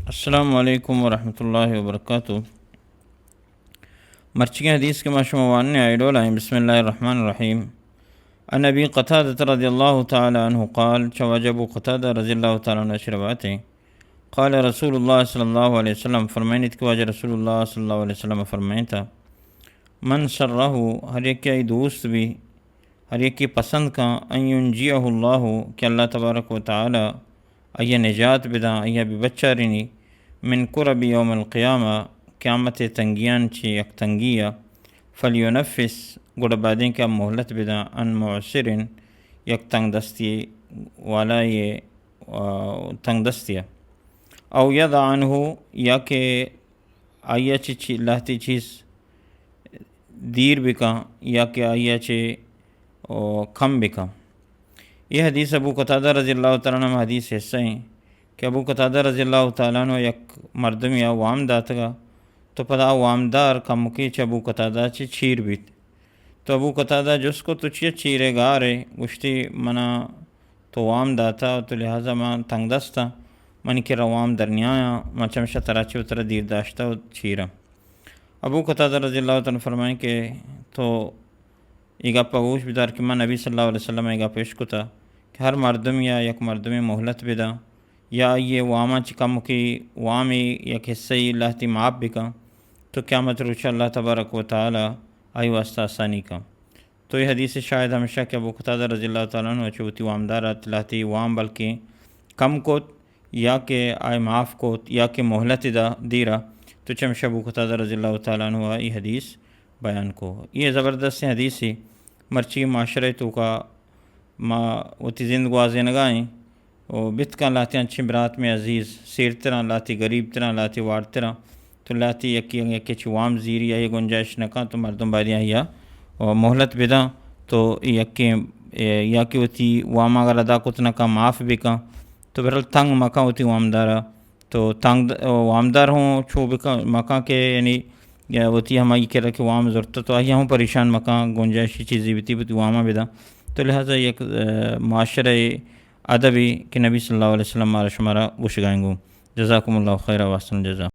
السلام علیکم ورحمۃ اللہ وبرکاتہ۔ مرچیگیں حدیث کہ ما شما واننے آئی ڈول آئیں۔ بسم اللہ الرحمن الرحیم۔ عن ابی قتادہ رضی اللہ تعالی عنہ قال، چہ واجہ ابو قتادہ رضی اللہ تعالی عنہ چہ روایت ہیں، قال رسول اللہ صلی اللہ علیہ وسلم، فرمائنیت کہ واجہ رسول اللہ صلی اللہ علیہ وسلم فرمائنتا، من سرہ، ہر یکے آئی دوست بی، ہر یکے پسند کن، ان ینجیہ اللہ، کہ اللہ تبارک و تعالی آئی نجات بداں، آئی بہ بچارینی، من کرب یوم القیامہ، قیامت تنگیان چی یک تنگی، فلینفس، گڑا بعدیں کہ مہلت بداں، ان معسر، یک تنگ دستی والائے، آ، تنگ دستی۔ او یضع عنہ، یا کہ آئی ء چہ چی-، لہتے چیز دیر بکن یا کہ آئی ء چہ، او، کم بکن۔ یہ حدیث ابو قتادہ رضی اللہ تعالی عنہ حدیث حصہ ہیں کہ ابو قتادہ رضی اللہ تعالی عنہ یک مردمی ء وام داتگا، تو پدا آ وامدار کمکے چہ ابو قتادہ چہ چیر بیت۔ تو ابو قتادہ جست کو، تو چیا چیرے گارے؟ گوشتی، منا تو وام داتا، تو لہذا من تنگ دستاں، منی کرا وام در نیایاں، من چمشا ترا چہ وترا دیر داشتا و چیراں۔ ابو قتادہ رضی اللہ تعالی عنہ فرمائیں کہ تو اے گپ ء گوش بدار کہ من نبی صلی اللہ علیہ وسلم ء اے گپ اشکتا کہ ہر مردم یا یک مردمے مہلت بداں یا آئی ء واما چہ کمکے وامے یک حصہ ء لہتے معاف بکن، تو قیامت روچ اللہ تبارک و تعالی آئی واسطہ آسانی کن۔ تو اے حدیث شاہد ہمیشہ کہ ابو قتادہ رضی اللہ تعالی عنہ چہ وتی وامدار ات لہتے وام بلکیں کم کت یا کہ آئی معاف کت یا کہ مہلت دا دیرا، تو چمشہ ابو قتادہ رضی اللہ تعالی عنہ اے حدیث بیان کو۔ یہ زبردستیں حدیثے۔ مرچی معاشرہ توکا ما وتی زند گوازینگا ایں و بتکاں لہتے انچیں برات میں عزیز سیرتراں، لہتے غریب تراں، لہتے وارتراں، تو لہتے یکی یکی چہ وام زیری آئی گنجائش نہ کن، تو مردم باید آئی ء مہلت بداں، تو یکیں، یا کہ وتی وام اگر ادا کت نہ کن معاف بکن، تو بہرحال تنگ مکن وتی وامدارا۔ تو تنگ د-، وامدار ہوں چو بکن، مکن کہ یعنی یا وتی ہمائی کرا کہ وام زرت تو آئی ہوں پریشان مکن، گنجائشی چیزی بیتی وتی واما بداں۔ تو لہذا یک، آ، معاشرہ ادبی کہ نبی صلی اللہ علیہ وسلم مارا شمارا گوشگائیں گو۔ جزاکم اللہ خیرا و احسن الجزا۔